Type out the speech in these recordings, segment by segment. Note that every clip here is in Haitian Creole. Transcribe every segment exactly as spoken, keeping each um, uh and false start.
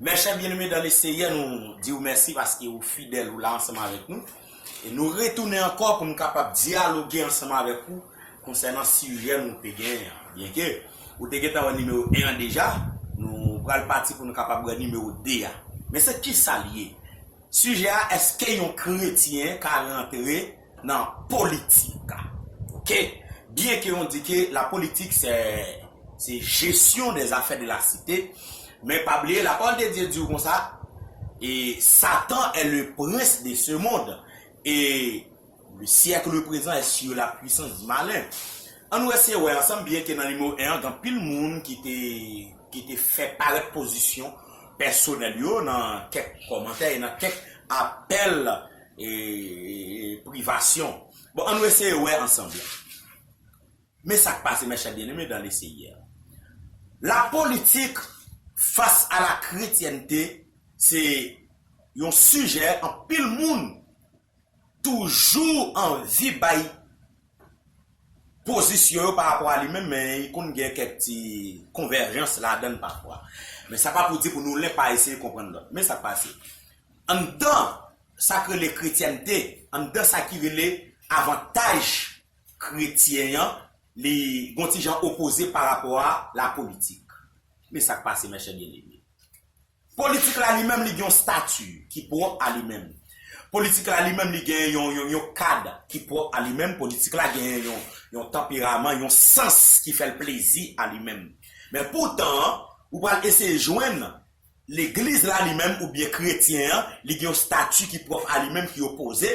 Mes chers bien-aimés dans le Seigneur, nou di w mèsi paske ou fidèl, ou la ansanm avèk nou. E nou retounen ankò pou n kapab dyaloge ansanm avèk ou konsènan sijè nou te genyen an. Byenke ou te gentan wè nimewo en an deja, nou pral pati pou nou kapab wè nimewo de a. Men se kisa l ye? Sijè a, èske yon kretyen ka rantre nan politik? Oke? Byenke on di ke la politique, c'est, c'est gestion des affaires de la cité, men pa bliye, la parole de Dieu di w konsa, e Satan est le prince de ce monde, et le siècle présent est sur la puissance du malin. Ann nou eseye wè ansanm, byenke nan nimewo en an, gen anpil moun ki te, ki te fè parèt pozisyon pèsonèl yo nan kèk kòmantè e nan kèk apèl e, e privasyon. Bon, ann nou eseye wè ansanm. Men sa k pase, mes chers bien-aimés dans le Seigneur. La politique face à la chrétienté, se yon sijè anpil moun toujou anvi bay pozisyon yo pa rapò a li menm, men li konn gen kèk ti konvèjans ladan l pafwa. Men sa pa pou di pou nou len pa eseye konprann lòt. Men sa k pase. Anndan sa k rele kretyènte, anndan sa ki rele avantaj kretyen an, li gon ti jan opoze pa rapò a la politik. Men sa k pase, mes chers bien-aimés. Politik la li menm li gen yon stati ki pwòp a li menm. Politik la li menm li gen yon, yon, yon kad ki pwòp a li menm. Politik la gen yon, yon tanperaman, yon sans ki fè l plezi a li menm. Men poutan, ou pral eseye jwenn legliz la li menm oubyen kretyen an, li gen yon stati ki pwòp a li menm ki opoze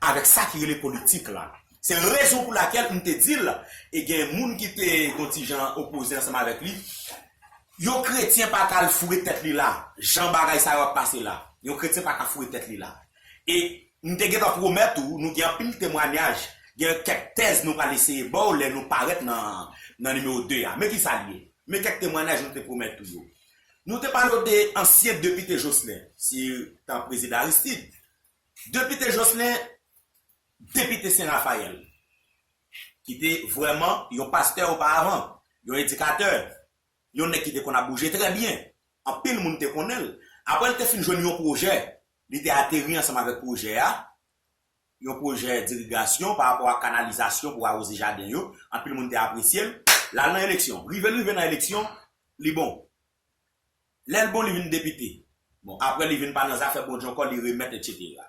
avèk sa ki rele politik la. Se rezon pou lakèl m te di l, e gen moun ki te gon ti jan opoze ansanm avèk li. Yon kretyen pa ka al foure tèt li la, jan bagay sa yo ap pase la. Yon kretyen pa ka foure tèt li la. E m te gentan pwomèt ou, nou gen anpil temwanyaj, gen kèk tèz nou pral eseye ba w lè nou parèt nan, nan nimewo de a. Men ki sa l ye? Men kèk temwanyaj nou te pwomèt ou yo. Nou te pale w de ansyen depite Jocelyn, si tan prezidan Aristide. Depite Jocelyn, depite Sen Rafayèl, ki te vrèman yon pastè oparavan, yon edikatè, yon nèg ki te konn ap bouje trè byen. Anpil moun te konnen l. Apre l te fin jwenn yon pwojè, li te ateri ansanm avèk pwojè a, yon pwojè dirigasyon pa rapò a kanalizasyon pou awoze jaden yo. Anpil moun te apresye l. L al nan eleksyon. Rive l rive nan eleksyon, li bon. Lè l bon, li vin depite. Bon, apre li vin pa nan zafè Bondye ankò, li remèt, etsetera.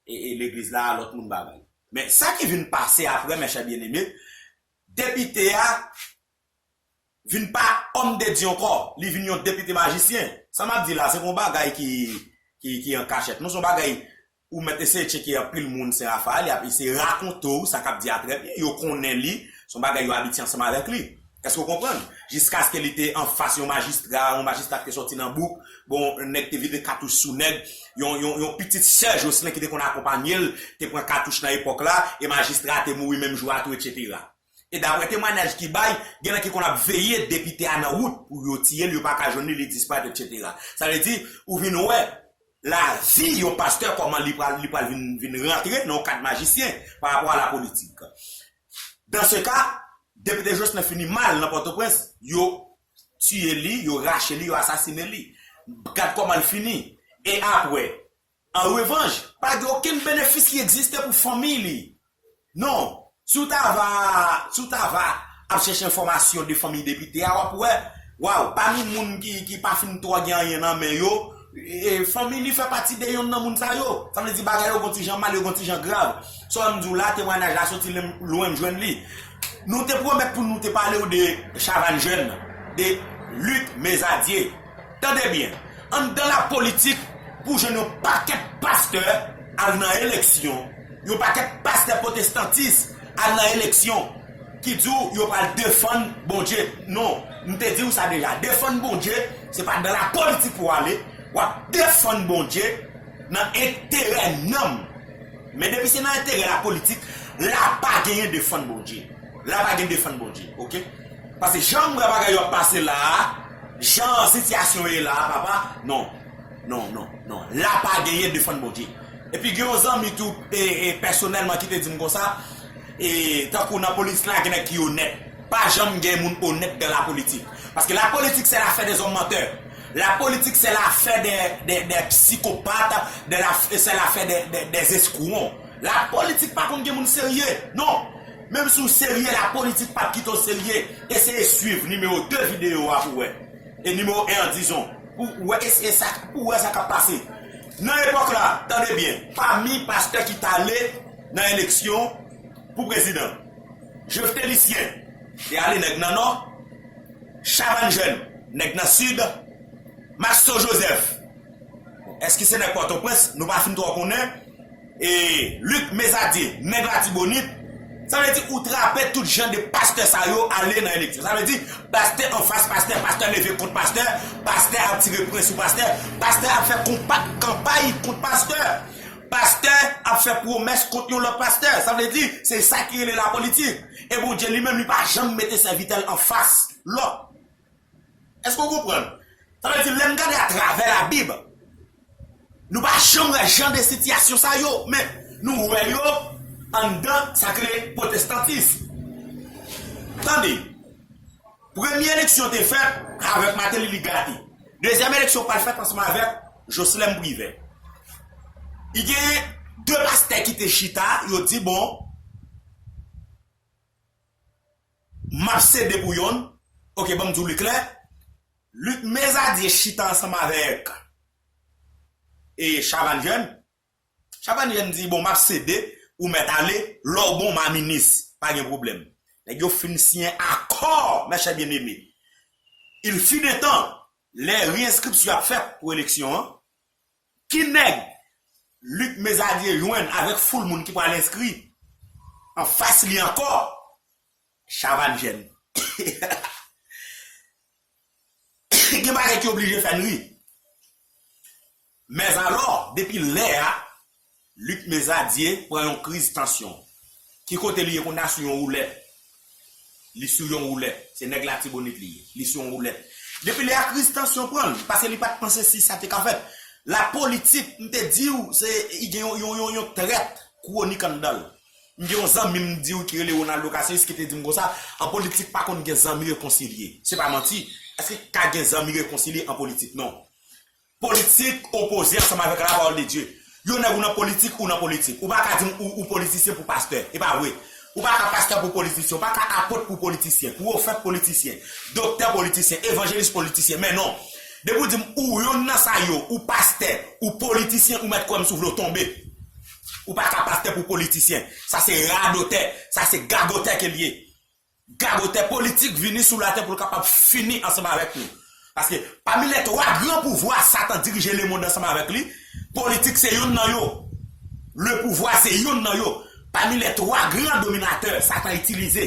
E, e legliz la, lòt moun bagay. Men sa ki vin pase apre, mes chers bien-aimés, depite a vin pa òm de Dye ankò, li vin yon depite majisyen. Sa m ap di la, se pa yon bagay ki, ki, ki an kachèt. Non, se yon bagay ou mèt eseye tcheke anpil moun Sen Rafayèl, y ap eseye rakonte w sa k ap di a trè byen. Yo konnen li, se yon bagay yo abitye ansanm avèk li. Èske w konprann? Jiskaske li te anfas yon majistra, yon majistra ki te sòti nan bouk, bon, nèg te vide katouch sou nèg, yon, yon, yon pitit sè Jocelyn ki te konn akonpanye l, te pran katouch nan epòk la, e majistra a te mouri menm jou a tou, etsetera. E daprè temwanyaj ki bay, gen nan ki konn ap veye depite a nan wout pou yo tiye l, yo pa ka jwenn li, li disparèt, etsetera. Sa vle di, ou vin wè lavi yon pastè, kòman li pral, li pral vin, vin rantre nan yon kad majisyen pa rapò a la politik. Dans ce cas, depite Jocelyn fini mal nan Pòtoprens, yo tiye li, yo rache li, yo asasinen li. Gad kòman l fini. E apre, an revanj, pa gen okenn benefis ki egziste pou fanmi li. Non, si w ta va, si w ta va ap chèche enfòmasyon de fanmi depite a, w ap wè, waw, pami moun ki, ki pa fin twò gen anyen nan men yo, e, fanmi li fè pati de yonn nan moun sa yo. Sa vle di bagay yo gon ti jan mal, yo gon ti jan grav. Sa w wè m di w la, temwanyaj la soti lwen, lwen m jwenn li. Nou te pwomèt pou nou te pale w de Chavannes Jeune, de Luc Mesadier. Tande byen, anndan lapolitik, pou jwenn yon pakèt pastè al nan eleksyon, yon pakèt pastè pwotestantis al nan eleksyon, ki di w yo pral defann Bondye. Non, m te di w sa deja. Defann Bondye, se pa dan lapolitik pou w ale. W ap defann Bondye nan enterè nanm. Men depi se nan enterè lapolitik, la pa genyen defann Bondye. La pa gen defann Bondye, oke? Paske jan m wè bagay yo ap pase la a, jan sitiyasyon ye la a, papa, non. Non, non, non. La pa genyen defann Bondye. Epi gen yon zanmi tou, e, e, pèsonèlman ki te di m konsa, e, tankou nan politik la, gen nèg ki onèt. Pa janm gen moun onèt dan lapolitik. Paske lapolitik, c'est l'affaire des hommes menteurs. La politique, c'est l'affaire des, des, des psychopathes, de la, c'est l'affaire des, des, des escrocs. La politique pa konn gen moun serye. Non. Menm si w serye, la politique p ap kite w serye. Eseye swiv nimewo de videyo a pou wè. E nimewo en an, dizon. Pou wè, e, e sa, pou wè sa k ap pase. Nan epòk la, tande byen, pami pastè ki t ale nan eleksyon pou prezidan, Jefte Lisyen te ale, nèg nan Nò, Chavannes Jeune, nèg nan Sid, Maxo Joseph, èske se nèg Pòtoprens? Nou pa fin twò konnen. E Luc Mezadier, nèg Latibonit. Sa vle di ou trape tout jan de pastè sa yo ale nan eleksyon. Sa vle di pastè anfas pastè, pastè leve kont pastè, pastè ap tire pwen sou pastè, pastè ap fè konpa-, kanpay kont pastè, pastè ap fè pwomès kont yon lòt pastè. Sa vle di se sa ki rele lapolitik. E Bondye li menm li pa janm mete sèvitè l anfas lòt. Èske w konprann? Sa vle di, lè n gade atravè Labib, nou pa janm wè jan de sitiyasyon sa yo, men nou wè yo anndan sa k rele pwotestantis. Tande, premye eleksyon te fèt avèk Martelly, li gate. Dezyèm eleksyon pral fèt ansanm avèk Jocelerme Privert. I gen de pastè ki te chita, yo di, bon, m ap sede pou yonn. Oke, ban m di w li klè. Luc Mezadier chita ansanm avèk e Chavannes Jeune. Chavannes Jeune di, bon, m ap sede, ou mèt ale, lè w bon, m a minis, pa gen pwoblèm. Nèg yo fin siyen akò, mes chers bien-aimés. Il fut un temps, lè reyenskripsyon ap fèt pou eleksyon an, ki nèg Luc Mezadier jwenn avèk foul moun ki pral enskri anfas li ankò? Chavannes Jeune. Gen bagay ki oblije fè n ri. Mèzalò, depi lè a, Luc Mezadier pran yon kriz tansyon. Ki kote li ye kounye a? Sou yon woulèt. Li sou yon woulèt. Se nèg Latibonit li ye. Li sou yon woulèt. Depi lè a, kriz tansyon pran l, paske li pa t panse si sa te ka fèt. Lapolitik, m te di w, se, li gen yon, yon, yon, yon trèt kwonik anndan l. M gen yon zanmi m di w ki rele Ronaldo Caceres ki te di m konsa, an politik pa konn gen zanmi rekonsilye. Se pa manti. Èske ka gen zanmi rekonsilye an politik? Non. Politik opoze ansanm avèk la parole de Dieu. Yon nèg ou nan politik, ou nan politik. Ou pa ka di m ou, ou politisyen pou pastè. E pa vre. Ou pa ka pastè pou politisyen. Ou pa ka apot pou politisyen. Pwofèt politisyen. Doktè politisyen. Evanjelis politisyen. Men non. Depi w di m ou youn nan sa yo, ou pastè, ou politisyen, ou mèt kwè m si w vle w tonbe. Ou pa ka pastè pou politisyen. Sa se radotè. Sa se gagotè ke l ye. Gagotè politik vini sou latè pou l kapab fini ansanm avèk nou. Paske pami les trois grands pouvoirs Satan dirije lemonn ansanm avèk li, politik se youn nan yo. Le pouvoir se youn nan yo. Pami les trois grands dominateurs Satan itilize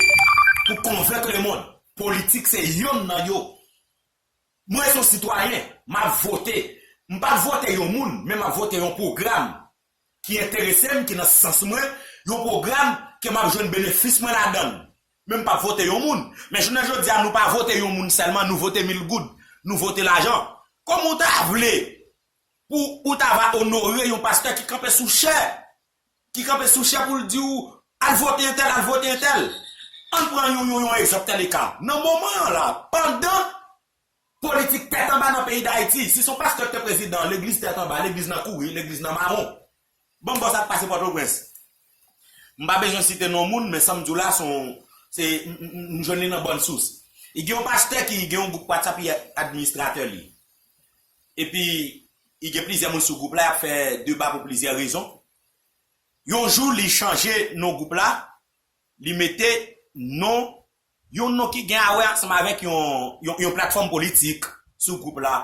pou konvenk lemonn, politik se youn nan yo. Mwen se yon sitwayen, m ap vote. M p ap vote yon moun, men m ap vote yon pwogram ki enterese m, ki nan sans mwen, yon pwogram ke m ap jwenn benefis mwen ladan l. Men m p ap vote yon moun. Men jounen jodi a, nou pa vote yon moun sèlman, nou vote mil goud, nou vote lajan. Kòman w ta vle pou ou ta va onore yon pastè ki kanpe sou chè, ki kanpe sou chè pou l di w, al vote entèl, al vote entèl? Ann pran yon, yon, yon egzanp tèl e ka. Nan moman an la, pandan politik tèt anba nan peyi Dayiti, si se yon pastè k te prezidan, legliz tèt anba, legliz nan kouri, legliz nan mawon. Ban m ba w sa k pase Pòtoprens. M pa bezwen site non moun, men sa m di w la, se yon, se, m, m, m, m jwenn li nan bòn sous. Li gen yon pastè ki gen yon gwoup WhatsApp, li administratè li. Epi, li gen plizyè moun sou gwoup la, y ap fè deba pou plizyè rezon. Yon jou, li chanje non gwoup la, li mete non, yon non ki gen a wè ansanm avèk yon, yon, yon platfòm politik sou gwoup la.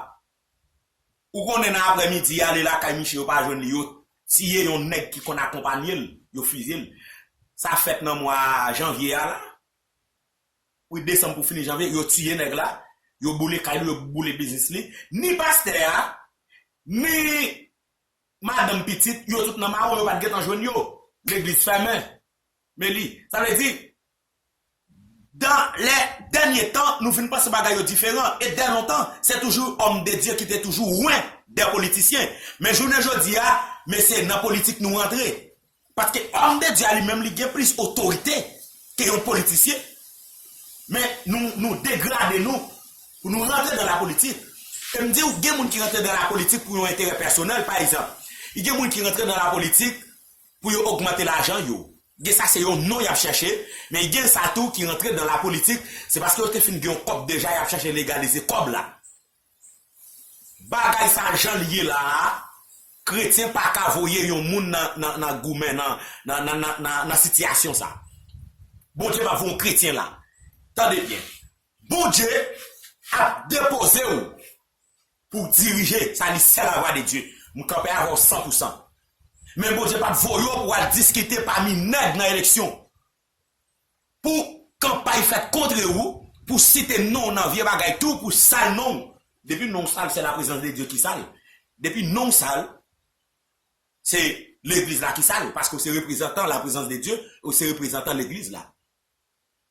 Ou konnen nan aprèmidi a, li lakay miche, yo pa jwenn li, yo tiye yon nèg ki konn akonpanye l, yo fizye l. Sa fèt nan mwa janvye a la. Wi, desanm pou fini janvye, yo tiye nèg la, yo boule kay li, yo boule biznis li. Ni pastè a, ni madanm pitit, yo tout nan mawon, yo pa t gentan jwenn yo. Legliz fèmen. Men li, sa vle di, dans les derniers temps, nou vin panse bagay yo diferan. E dè lontan, se toujou òm de Dye ki te toujou lwen dè politisyen. Men jounen jodi a, men se nan politik nou rantre. Paske òm de Dye a li menm, li gen plis otorite ke yon politisyen. Men nou, nou degrade nou pou nou rantre nan lapolitik. E m di w, gen moun ki rantre nan lapolitik pou yon enterè pèsonèl, pa egzanp. Gen moun ki rantre nan lapolitik pou yo ogmante lajan yo. Gen sa se yon non y ap chèche, men gen sa tou ki rantre nan lapolitik, se paske yo te fin gen yon kòb deja, y ap chèche legalize kòb la. Bagay sa jan l ye la a, kretyen pa ka voye yon moun nan, nan, nan goumen, nan, nan, nan, nan, nan, nan sitiyasyon sa. Bondye p ap voye yon kretyen la. Tande byen. Bondye ap depoze w pou w dirije, sa li sèl lavwadedye. M kanpe avè w san pou san. Men Bondye p ap voye w pou w al diskite pami nèg nan eleksyon. Pou kanpay fèt kontre ou, pou site non w nan vye bagay tou, pou sal non w. Depi non w sal, se laprezans de Dye ki sal. Depi non w sal, se legliz la ki sal, paske w se reprezantan laprezans de Dye, ou se reprezantan legliz la.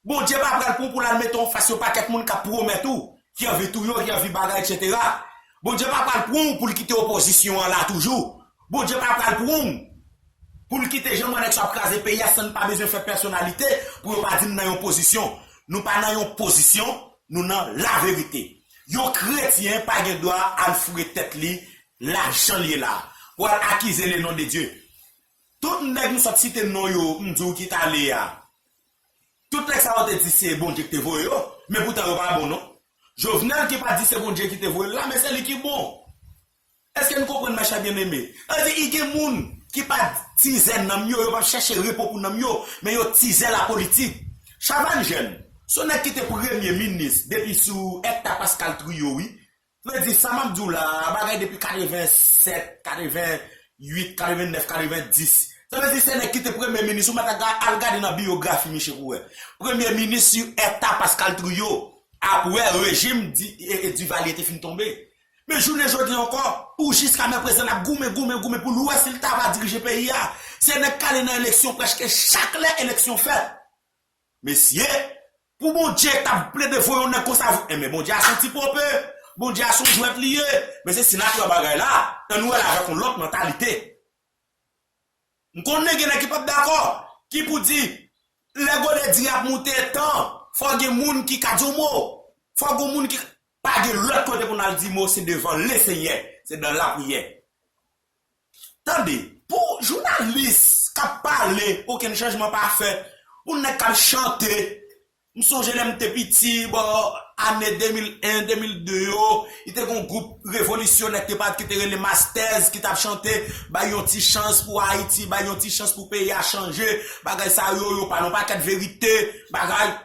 Bondye pa pral pran w pou l al mete w anfas yon pakèt moun k ap pwomèt ou, ki anvi touye w, ki anvi bagay, etsetera. Bondye pa pral pran w pou l kite opozisyon an la toujou. Bondye pa pral pran w pou l kite jan mwen nèg sa ap kraze peyi a san n pa bezwen fè pèsonalite pou yo pa di n nan yon pozisyon. Nou pa nan yon pozisyon, nou nan laverite. Yon kretyen pa gen dwa al foure tèt li la jan l ye la, pou al akize le non de Dye. Tout nèg m sot site non yo, m di w ki t ale a. Tout nèg sa yo te di se Bondye ki te voye yo, men poutan yo pa bon non. Jovenel ki pa di se Bondye ki te voye l la, men se li ki bon. Èske n konprann, mèchè byeneme? Sa vle di, i gen moun ki pa tizè nanm yo, yo p ap chèche repo pou nanm yo, men yo tizè lapolitik. Chavannes Jeune, se yon nèg ki te premye minis depi sou Hector Pascal Trio, wi. Vle di, sa m ap di w la a, bagay depi katrevennsèt, katrevennuit, katrevennèf, katrevendis. Sa vle di, se nèg ki te premye minis, ou mèt al ga-, al gade nan biyografi misye pou w wè. Premye minis sou Hector Pascal Trio, apre rejim Di-, e, e, Duvalier te fin tonbe. Men jounen jodi ankò, pou jiska men prezan, l ap goumen, goumen, goumen pou l wè si l ta va dirije peyi a. Se nèg k ale nan eleksyon prèske chak lè eleksyon fèt. Mesye, pou Bondye t ap plede voye yon nèg konsa, enben Bondye a se yon ti pope, Bondye a se yon jwèt li ye. Men se si n ap pran bagay la, ann wè l avèk yon lòt mantalite. M konnen gen nèg ki p ap dakò, ki pou di, lè gode di ap moute tan, fò gen moun ki ka di yon mo. Fò gen moun ki pa gen lòt kote pou n al di mo, se devan Lesenyè, se nan lapriyè. Tande, pou jounalis k ap pale, okenn chanjman pa fèt, pou nèg k ap chante, m sonje lè m te piti, bò, ane de mil en, de mil de yo, li te gen yon gwoup revolisyonè ki te pa-, ki te rele Masters, ki t ap chante, bay yon ti chans pou Ayiti, bay yon ti chans pou peyi a chanje, bagay sa yo, yo pale yon pakèt verite, bagay.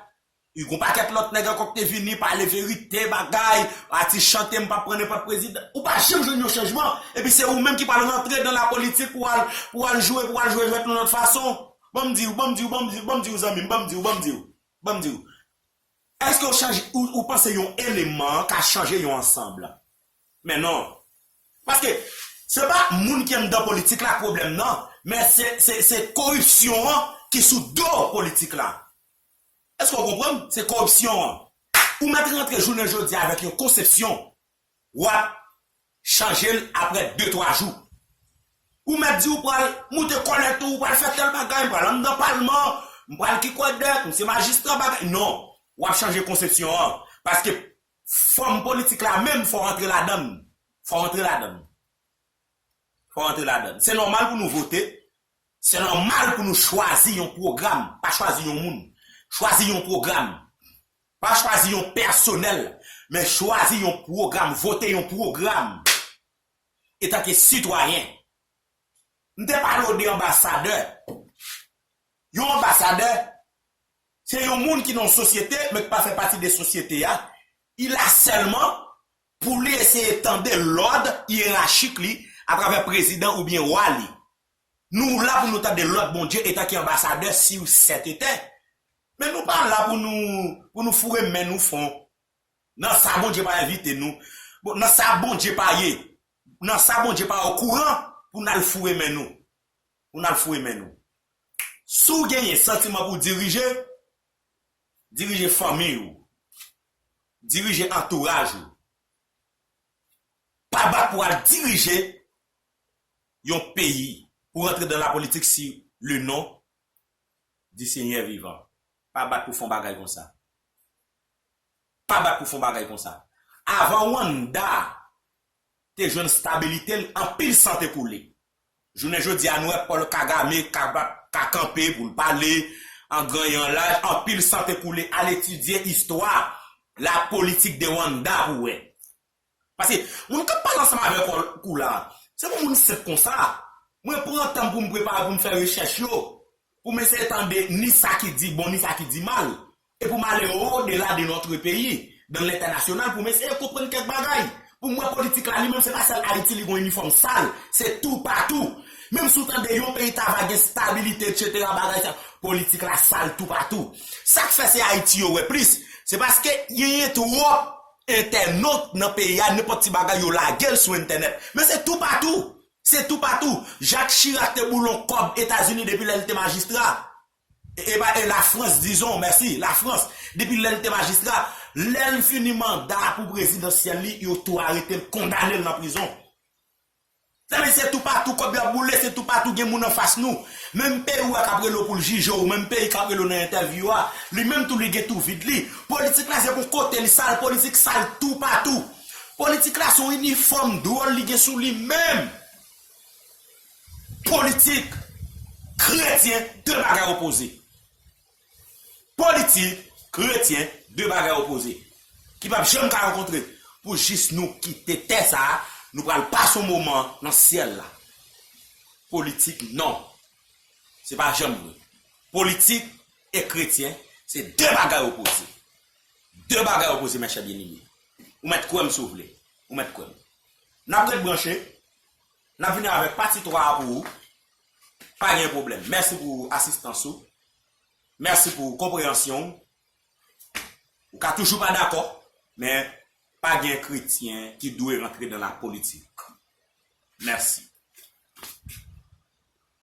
Li gon pakèt lòt nèg ankò ki te vini pale verite, bagay, atis chante, m p ap pran nenpòt prezidan. Ou pa janm jwenn yon chanjman. Epi se ou menm ki pral rantre nan lapolitik pou al, pou al jwe, pou al jwe jwèt yon lòt fason. Ban m di w, ban m di w, ban m di w, ban m di w, zanmi m, ban m di w, ban m di w, ban m di w. Èske w chanje, ou, ou panse yon eleman ka chanje yon ansanm? Men non. Paske se pa moun ki anndan politik la k pwoblèm nan, men se, se, se koripsyon an ki sou do politik la. Èske w konprann? Se koripsyon an. Ou mèt rantre jounen jodi a avèk yon konsepsyon, w ap chanje l apre de, twa jou. Ou mèt di w pral moute kòlèt ou, ou pral fè tèl bagay, m pral anndan palman, m pral ki kwè dèk, m se majistra bagay. Non, w ap chanje konsepsyon an. Paske fòm politik la menm, fò w antre ladan l. Fò w antre ladan l. Fò w antre ladan l. Se nòmal pou nou vote. Se nòmal pou nou chwazi yon pwogram, pa chwazi yon moun. Chwazi yon pwogram. Pa chwazi yon pèsonèl, men chwazi yon pwogram, vote yon pwogram. Etanke sitwayen, m te pale w de anbasadè. Yon anbasadè, se yon moun ki nan yon sosyete, men ki pa fè pati de sosyete a. Il la sèlman pou li eseye tande lòd yerachik li atravè prezidan oubyen wa li. Nou la pou nou tande lòd Bondye etanke anbasadè sur cette terre. Men nou pa la pou nou, pou nou foure men nou fon. Nan sa Bondye pa envite nou. Bon, nan sa Bondye pa ye. Nan sa Bondye pa okouran pou n al foure men nou. Pou n al foure men nou. Si w genyen santiman pou w dirije, dirije fanmi w. Dirije antouraj ou. Pa bat pou al dirije yon peyi, pou rantre dans la politique si le nom du Seigneur vivant. Pa bat pou fè yon bagay konsa. Pa bat pou fè yon bagay konsa. Avan Wanda te jwenn stabilite l, anpil san te koule. Jounen jodi a, nou wè Paul Kagame ka, ka kanpe pou l pale an gran e an laj, anpil san te koule. Al etidye istwa la politik de Rwanda pou wè. Paske moun k ap pale ansanm avèk ou la, se yon moun senp konsa. Mwen pran tan pou m prepare, pou m fè rechèch yo, pou m eseye tande ni sa ki di bon, ni sa ki di mal, e pou m ale odela de notre pays, dans l'international, pou m eseye konprann kèk bagay. Pou m wè politik la, li menm, se pa sèl Ayiti li gon inifòm sal, se toupatou. Menm si w tande yon peyi ta va gen stabilite, etsetera, bagay sa, politik la sal toupatou. Sa k fè se Ayiti yo wè plis, se paske genyen twòp entènot nan peyi a, nenpòt ti bagay yo lage l sou entènèt. Men se toupatou. Se toupatou. Jacques Chirac te boule yon kòb Etazini depi lè l te majistra. E, e, e Lafrans, dizon, mèsi, Lafrans, depi lè l te majistra, lè l fini manda pou prezidansyèl li, yo tou arete l, kondane l nan prizon. Sa vle di se toupatou kòb yo ap boule, se toupatou gen moun anfas nou. Menm peyi w a k ap rele w pou l jije w, menm peyi k ap rele w nan entèvyou a, li menm tou li gen tou vid li. Politik la se pou kote li sal, politik sal toupatou. Politik la se yon inifòm dwòl li gen sou li menm. Politik, kretyen, de bagay opoze. Politik, kretyen, de bagay opoze. Ki p ap janm ka rankontre. Pou jis nou kite tè sa a, nou pral pase yon moman nan syèl la. Politik, non. Se pa janm vre. Politik e kretyen, se de bagay opoze. De bagay opoze, mèchè byeneme. Ou mèt kwè m si w vle. Ou mèt kwè m. N ap ret branche. N ap vini avèk pati twa a pou ou. Pa gen pwoblèm. Mèsi pou asistans ou. Mèsi pou konpreyansyon w. Ou ka toujou pa dakò, men pa gen kretyen ki dwe rantre nan lapolitik. Mèsi.